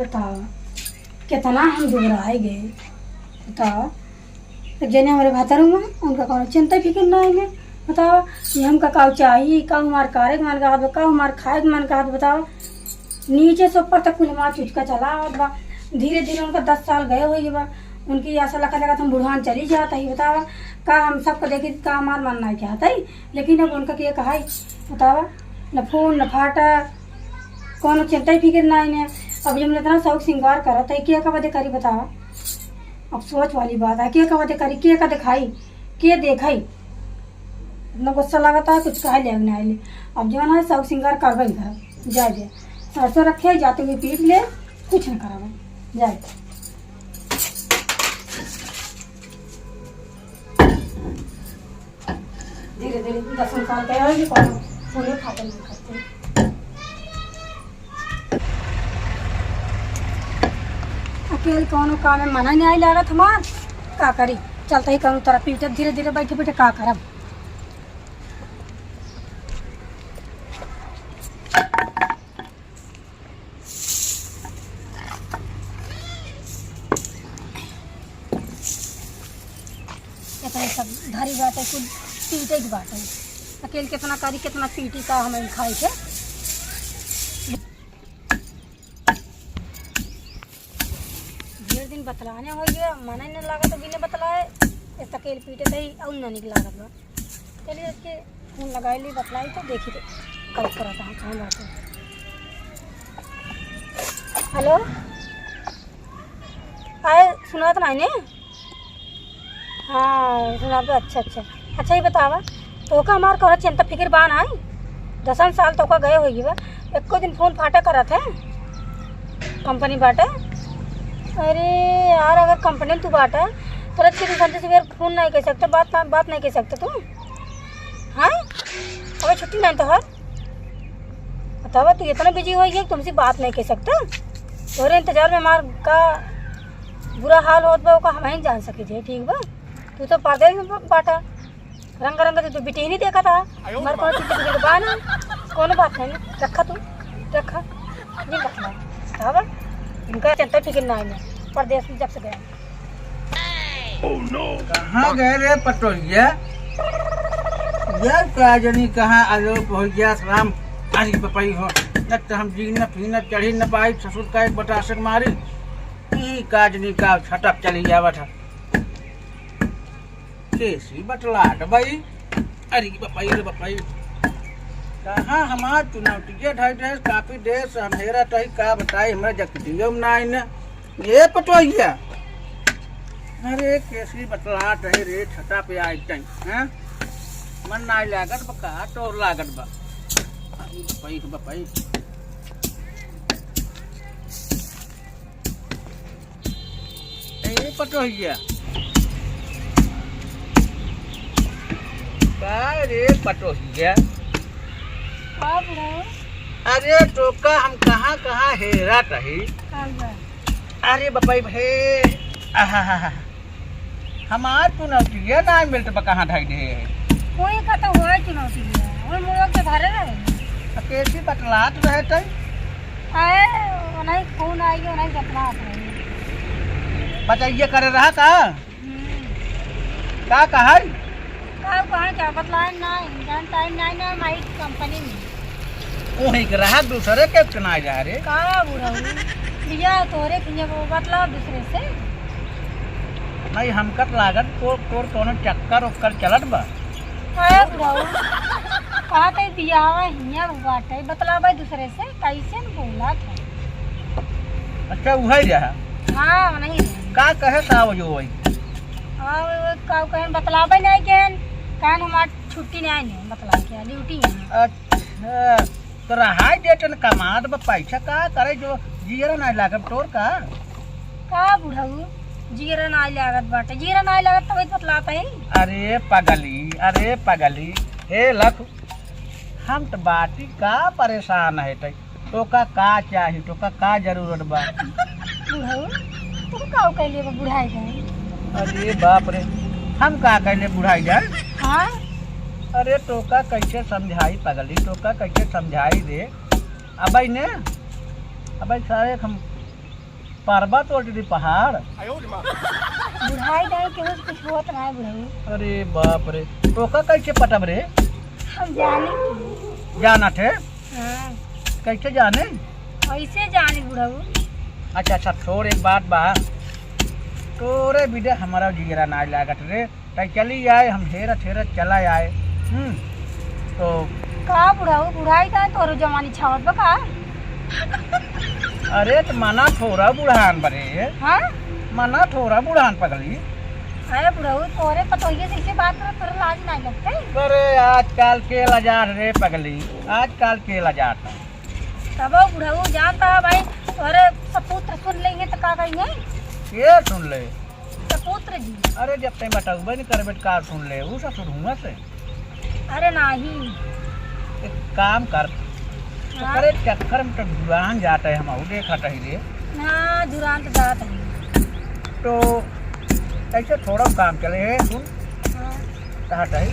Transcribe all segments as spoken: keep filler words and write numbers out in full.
बताओ, कितना हम दुबराए गए। बताओ, एक जने हमरे भतरू में, उनका कौनो चिंता फिकिर ना है। बताओ, ये हमका का चाही, का हमार करे के मन कहत बा, का हमार खाए के मन कहत, बताओ। नीचे से ऊपर तक कुल हमार चुचका चला आवत बा। धीरे धीरे उनका दस साल गए होई बा, उनकी ऐसा लगत लगत हम बुढ़ान चली जात है। बताओ, का हम सबको देखी, का हमार मन ना कहत है? लेकिन अब उनका के कहाई, बतावा, न फोन, न फाटा, कौनो चिंता ही फिकिर ना इन्हें। अब जब इतना शौक सिंगार करत है, के का बदे करी, बतावा? अब सोच वाली बात है, के का बदे करी, के का दिखाई, के देखाई? इतना गुस्सा लागत है, कुछ कहे ले ना आइले। अब जौन है, शौक सिंगार करबे ही करब। जाए दे, सरसों रखे, जाते हुए पीट ले, कुछ न करब। जाए। धीरे धीरे दस साल का होई, कौनो फोने फाटे ना करते। अकेल कौनो काम में मना नहीं आई लागत हमार, का करी? चलते ही कौनो तरफ पीटे, धीरे धीरे बैठे बैठे का करब? इतना सब धरी बाटे, कुल पीटे के बाटे। अकेल कितना करी, कितना पीटी का हम खाई के। ढेर दिन बतलाने हो गया, मना ही न लागत बिना बतलाए। इस अकेल पीटे तही और न निक लागत बा। चलिए, इसके फोन लगाई ली, बतलाई तो देखी तो कब करत है, कहाँ बात है। हेलो, आए, सुनात नहीं ने? हाँ, सुनात बा, अच्छा, अच्छा। अच्छा, ये बतावा, तोका हमार कौनो चिंता फिकिर बा नाई? दसन साल तोका गए होई बा, एको दिन फोन फाटा करत है कंपनी बाटे? अरे यार, अगर कंपनी में तू बाटा, तो रात के तू संझा सवेर फोन नहीं कर सकते, बात ना, बात नहीं कर सकते तू। हाँ? अबे छुट्टी नहीं तोहर? बतावा, तू इतना बिजी हो गया कि तुमसे बात नहीं कर सकता? तोरे इंतजार में हमार का बुरा हाल होत बा, ओका हम ही जान सके थे, ठीक बा? तू तो परदेश में बा-, बाटा। रंग रंग के तू बिटिहनी देखा था। हमारे कोनो चीज की बा ना, कोनो बात नहीं, रखा तू, रखा। नहीं रखना। बतावा, इनका चिंता फिकिर ना है, परदेश में जब से गया। कहाँ गए रे पटोहिया? यार का जनी कहाँ आलोप हो गया राम। अरे पपई हो, न तो हम जीन न फीन चढ़ी न पाई, ससुर का एक बतासक मारी। ई का जनी का छटक चली जावत है। केसी बतलात बई। अरे बपई रे बपई। कहाँ हमार चुनौतिया ढाई ढाई काफी देर से हम हेरा तही का बताई, हमरा जकतियो में ना आइन। ए पटोहिया, अरे केसी बतलात है रे, छता पे आइ तई, हैं? मन नाई लागत बा का, तोर लागत बा। अरे बपई रे बपई। ए पटोहिया, का रे पटोहिया? का बुढ़ऊ? अरे तोका हम कहाँ कहाँ हेरा तही। का बा? अरे बपई भे, आहा हा हा। हमार चुनौतिया ना मिलत बा, कहाँ ढाई दे है। कोई का तो होए चुनौतिया, ओए मुआ के घरे रहे। आ केसी बतलात रहे तई? आए, ओनाई फोन आई, ओनाई बतलात रहे। बचैया करे रहा का? हम्म। का कहल? का कहाँ क्या बतलाए ना, जान टाइम नहीं ना, हमारी कंपनी में। वहीं के रहा, दूसरे के चुनाए जा रे। का बुढ़ऊ? बिया तोरे खिया वो बतला दूसरे से। नहीं, हमका त लागत तो तोर कोनो चक्कर उक्कर चलत बा। अरे बुढ़ऊ, कहा तई बियाहवा हिया बाटे, बतलावे दूसरे से, कैसे न बोला था। अच्छा, उहे रहा। हाँ, नहीं। का कहे का वजह होई? हाँ, वो, वो का कहे, बतलावे नहीं के, कान हमार छुट्टी नहीं है, बतला के, ड्यूटी है। अच्छा, तो रहाई देतन कमात बा पैसा का करे जो जियरा नहीं लागत तोर का? का बुढ़ऊ, जियरा नहीं लागत बाटे, जियरा नहीं लागत तब बतलात है। अरे पगली, अरे पगली, हे लख, हम त बाटी का परेशान है तई, तोका का चाही, तोका का जरूरत बा? बुढ़ऊ, तू का कैले बा बुढ़ाई गए? अरे बाप रे, हम का कैले बुढ़ाई जाए? हाँ? अरे तोका कैसे समझाई पगली, तोका कैसे समझाई रे? अबे ने, अबे सारे हम पर्वत और दीदी पहाड़। बुढ़ाई दाई के कुछ होत ना है बुढ़ऊ। अरे बाप रे, तोका कैसे पटब रे? हम जाने की। जानत है? हाँ। कैसे जाने? कैसे जाने बुढ़ऊ? अच्छा, अच्छा, छोड़, एक बात बा, तोरे बिना हमारा जियरा ना लागत रे। तै चली आए, हम हेरत हेरत चला आए। हम्म, तो का बुढ़ऊ, बुढ़ाई का तोरो जवानी छावत बा का? अरे, त मना थोड़ा बुढ़ान बरे। हाँ? मना थोड़ा बुढ़ान पगली। अरे बुढ़ऊ, तोरे पतोहिए जैसे बात करत, तोरे लाज नहीं लगते? अरे, आजकल के लजात रे पगली, आजकल के लजात। तब बुढ़ऊ जानता है भाई, तोरे सपूत सुन लेंगे तो का कहेंगे? ये सुन ले। सपूत्र जी। अरे, जब तैं बटउबे नहीं करबे, तो का सुन ले, ऊ ससुर हुआ से। अरे, नाही। एक काम कर, हाँ। ओकरे चक्कर में तो जुरान जात है, हम देखत ही रे। हाँ, जुरान तो जात है। तो कैसे थोड़ा काम चले है, सुन। हाँ। कहा चाही?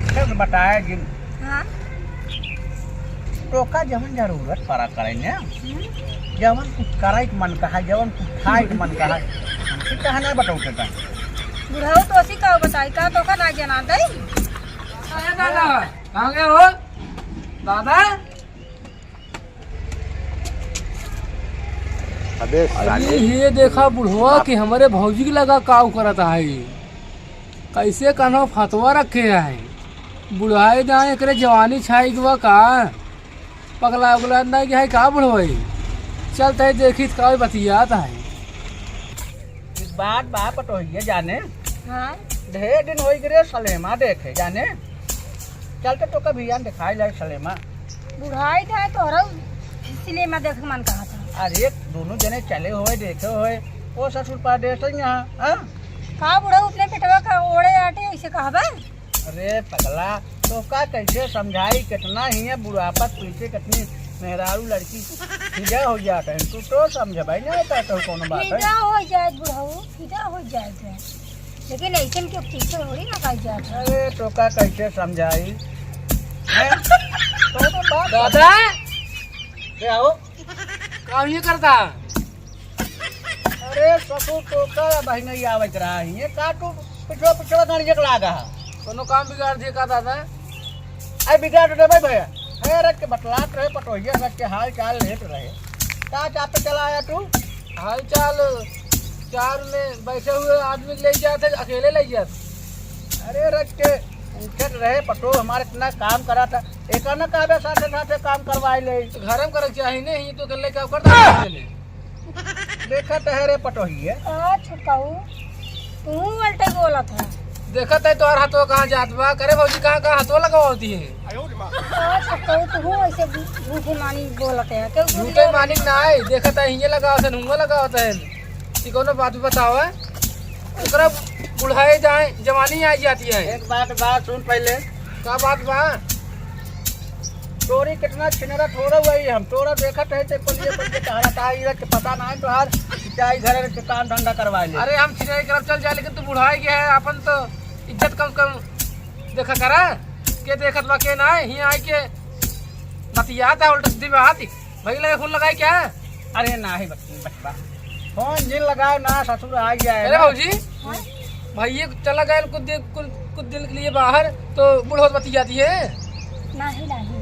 फिर बताए जिन। हाँ। तोका जवन जरूरत पड़ा करे ने, हम्म। जवन कुछ करे के मन कहा, जवन कुछ खाए के मन कहा, हमसे कहा ना बताओ के का? बुढ़ऊ तो असी का बताई का, तोका ना जना दई। अरे दादा, कहाँ गए हो? दादा? अबे अरे साले। ये देखा बुढ़वा कि हमरे भौजी के लगा काऊ करत है। कैसे कान्हो फतवा रखे है। बुढ़ाए जाए एकरे जवानी छाई गवा का? पगला उगला नहीं गया है का बुढ़वा? चलते देखी का बतियात है। एक बात बा पटोहिया जाने। हाँ। ढेर दिन होई गए सलेमा देखे जाने। चल के तोका भियान देखाई लाए सलेमा। बुढ़ाई का है तोहरा सिनेमा देखे के मन कहा था। अरे दोनों जने चले होए देखे होए वो ससुर परदेस है यहाँ, हाँ? का बुढ़ऊ अपने पेटवा का ओढ़े आटे ऐसे कहबा? अरे पगला, तोका कैसे समझाई, कितना ही है बुढ़ापा पीछे कितनी मेहरारू लड़की फिदा हो जात है, तू तो समझ भाई नहीं कहता कोनो बात है। फिदा हो जाए बुढ़ऊ, फिदा हो जाए। लेकिन ऐसन के पीछे थोड़ी ना खाई जात है। अरे तोका कैसे समझाई? हैं? तो तो बात दादा! क्या हो? काम ये करता? अरे ससुर तोका भाई नहीं आवत रहा है। ये का तू पिछवा पिछवा गाड़ी जक लागा है? कोनो काम बिगाड़ दिए का दादा? अरे बिगाड़ देबे भैया। अरे रख के बतलात रहे पटोहिया, रख के हाल चाल लेत रहे। का चापे चला आया तू? हाल चाल चार में बैठे हुए आदमी के ले जात है, अकेले ले जात। अरे रख के उठत रहे पटो हमारे इतना काम करा था, एक ना कहबे साथे साथे काम करवाए ले। तो घर में करे चाहिए नहीं, तो अकेले क्या करता है अकेले? देखत है रे पटोहिए। आ छुटकाऊ, तू उल्टे बोलत है। देखत है तोहर हाथवा कहाँ जात बा। करे भौजी कहाँ कहाँ हाथवा लगावती है? आ छुटकाऊ, तू ऐसे झूठे मानी बोलत है। क्यों झूठे मानी ना है, देखत है हिये लगावत है, हुआ लगावत है। कि कोनो बात बताओ है? ओकरा बुढ़ाए जाए, जवानी आ जाती है। एक बात बा, सुन पहले। का बात बा? तोरी कितना छिनरा थोड़ा हुआ ही हम। तोरा देखत है ते पलिए पलिए तहरा का इधर के पता ना है तोहार। चाहे घर के काम धंधा करवा ले। अरे हम छिनरा करब चल जाए, लेकिन तू बुढ़ाए गया है, अपन तो इज्जत कम कम देखा करा। के देखत बा के ना है, हियाँ आए के बतियात है, उल्टा सीधी बात। भैया लगे फोन लगाए क्या? अरे नाही बच-, बचवा, फोन जिन लगाओ ना, ससुर आ गया है अरे ना। भौजी, हाँ? भैया चला गए कुछ दिन, कुछ, कुछ दिन के लिए बाहर, तो बुढ़ौत बतियाती है। नाही, नाही,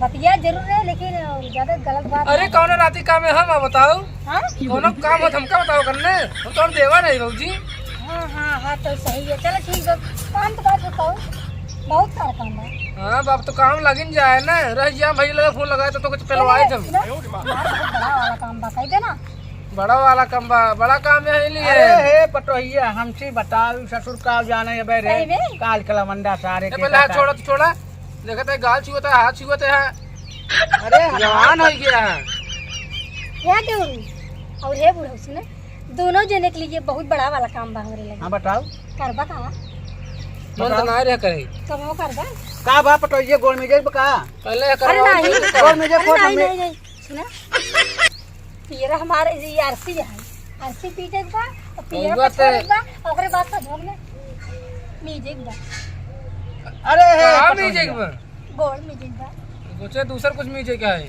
बतिया जरूर है, लेकिन ज्यादा गलत बात अरे नहीं। कौन राती काम है हम बताओ? हाँ? कौन काम हो हमका बताओ करने, हम तो हम देवा नहीं भौजी। हाँ, हाँ, हाँ, तो सही है। चलो ठीक है, काम तो बात बताओ, बहुत सारा काम है। हाँ, बाप तो काम लगिन जाए ना, रह जा भैया लगे फोन लगाए तो, तो कुछ पेलवाए अरे, जब। सुनो, हमारा बहुत बड़ा वाला काम बा, कह देना। बड़ा वाला काम बा, बड़ा काम है लिए। अरे हे पटोहिया, हमसे बताओ, ससुर का जाने है बे रे, सही में? काल कलमंडा सारे ए, के पहले हाथ काका। छोड़ा तो छोड़ा, देखत है गाल छुअत है, हाथ छुअत है। अरे जवान हो गया है। या देवरू, और हे बूढ़ा, सुने, दोनों जने के लिए बहुत बड़ा वाला काम बा हमरे लगे। हाँ, बताओ। करबा का? मन तो बताओ। ना रह करे। कबो करबा? का बा पटोहिया, गोड़ में जाइब का? पहले अरे करवा नहीं। के गोड़ में जाइब, अरे फोन नहीं, में। नहीं, नहीं। सुना? पियरा हमारे ये आरसी है। आरसी पी जाइब बा, और पियरा रउआ पे छोड़ से बा, ओकरे बाद से झोंक में मी जाइब बा। अरे हे कहाँ पटोहिया। मी जाइब बा? गोड़ में जाइब बा। सोचे दूसर कुछ मी जाइब का है?